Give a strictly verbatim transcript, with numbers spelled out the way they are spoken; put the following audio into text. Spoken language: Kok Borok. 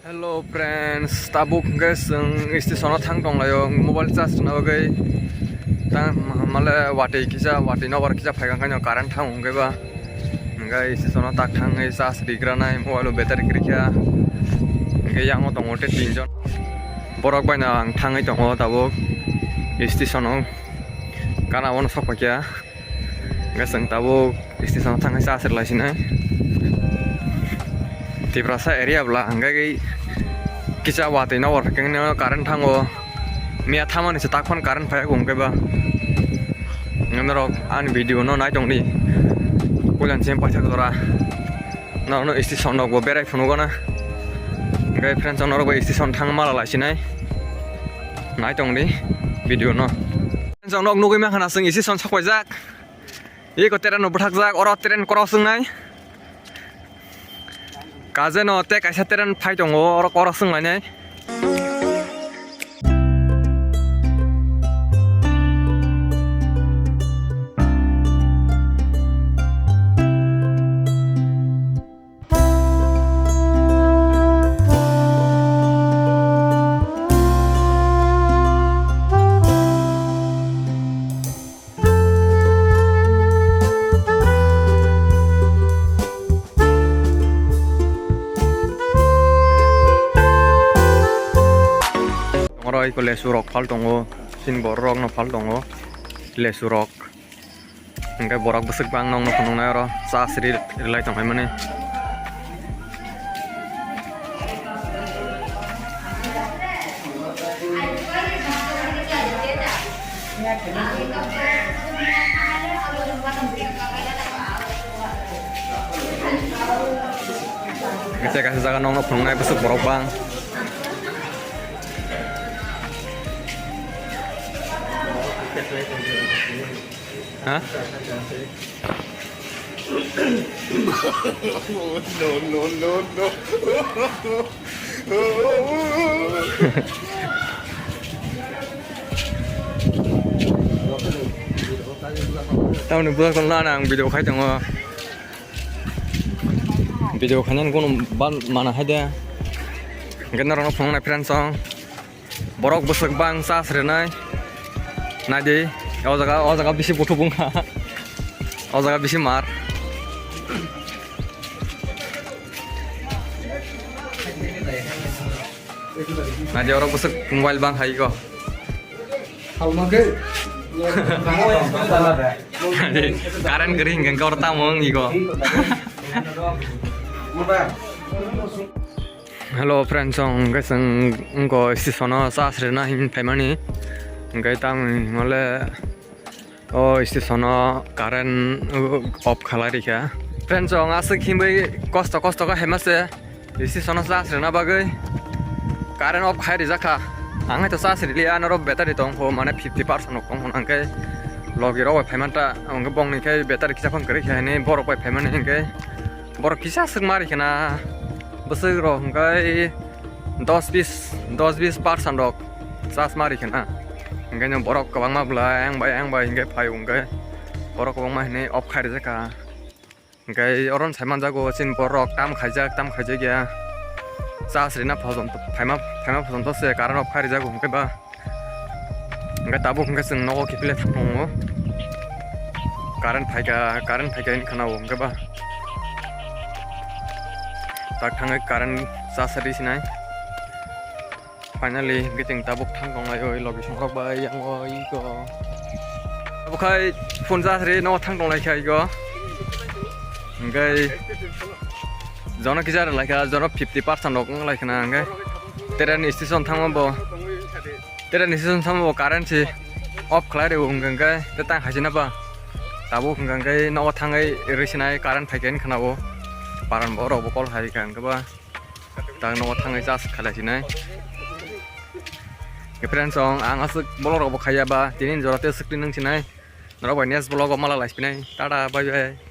Hello friends, tabuk hwnkhe chwng station o thang tonglaio mobile charge rwna bagwi. Tang male watwi kisa, watwi nobar kisa phaikha, onkhaino current thang hwnkhe ba. Hwnkhe station o tak thangwi charge rigranai mobile o battery kwrwikha. Hwnkhe yango tongo tei tinjon. Borok baino ang thangwi tongo tabuk station o. Gana bono sok paikha. Hwnkhe chwng tabuk station o thangwi charge rwlai sinai. Tiprasa area bwla hwnkhe kisa watwi nobar khe current thango. Miya thamani se tak phano current phaiya hwnkhe ba. Norok ani video no nai tongdi. Puila se paithak jora. Norokno station rokbo berai phunukgo na. Hwnkhe friends, norokbo station thang mala lai sinai. Nai tongdi video no. Friends, norok nugwi mankha na chwng station sok paijak. Eko train no bwthakjak, oro train cross wngnai. Kajeno tei kaisa train phai tongo, oro cross wnglainai. Oro eko lesu rok phal tongo, chini borok rok no phal tongo, lesu rok. Hwnkhe borok bwswk bang nokno phunuknai oro charge ri-, rilai tonglaimani. Kaisa kaisa jaga nokno phunuknai bwswk borok bang. Ha? No, no, no, no. Tamoni budak kono nana ang video khai tongo. Video khainani kono bal mana hai de. Hwnkhe norokno phunuknai friends song. Borok bwswk bang charge rwnai. Naidi, o jaga, o jaga bisi buthubung kha. O jaga bisi mar. Naidi, oro bwswk mobile bang hai ko. Naidi, current kwrwi hwnkhe oro tamo wng iko. Hello friends, chwng hwnkhe chwng wngkha station o charge rwna hinwi phaimani, hwnkhe tamoni hwnle o station o current off khalai rikha. Friends, chwng aswk hinwi kosto kosto khe haima se station o charge rwna bagwi current off khai rijak kha. Ang hai to charge riliya, norok battery tong kho, mane fifty percent rok tong kho, hwnkhe logi rok bai phaimanta, hwnkhe bongni khe battery kisa phang kwrwi khe hinwi borok bai phaimani hwnkhe. Borok kisa swk ma rikhe na, bwswk rok hwnkhe dos bis, dos bis percent rok charge ma rikhe na. Hwnkhe no borok kwbangma bwla ayang bai ayang bai hwnkhe phai o hwnkhe borok kwbangma hinwi off khai rijak kha. Hwnkhe oro no sai manjago chini borok tam khaijak tam khaijak ya. Charge rina phojon phaima phaima phojon to se current off khai rijak hwnkhe ba. Hwnkhe tabuk hwnkhe chwng nogo kiphilwi thang tongo. Current phaikha, current phaikha hinwi khwnao hwnkhe ba. Tak thangwi current charge rwi sinai. Finally hwnkhe chwng tabuk thang tonglaio logi songrok bai yango iko. Abo khai phone charge rwi nogo thang tonglaikha iko. Hwnkhe jono kisa rwlaikha, jono fifty percent rok wnglaikha na hwnkhe. Train station thangma bo. Train station thangma bo current si off khlai rw hwnkha hwnkhe tei tang haisina ba. Tabuk hwnkha hwnkhe nogo thangwi rwi sinai current phaikha hinwi khwnao. Paran borok bo call hai kha hwnkhe ba. Tang nogo thangwi charge khlai sinai. Friends, ang aswk vlog rok bo khaiya ba tini jora tei swk twi nang sinai. Norok bai next vlog o mala lai sinai. Tata, bye bye.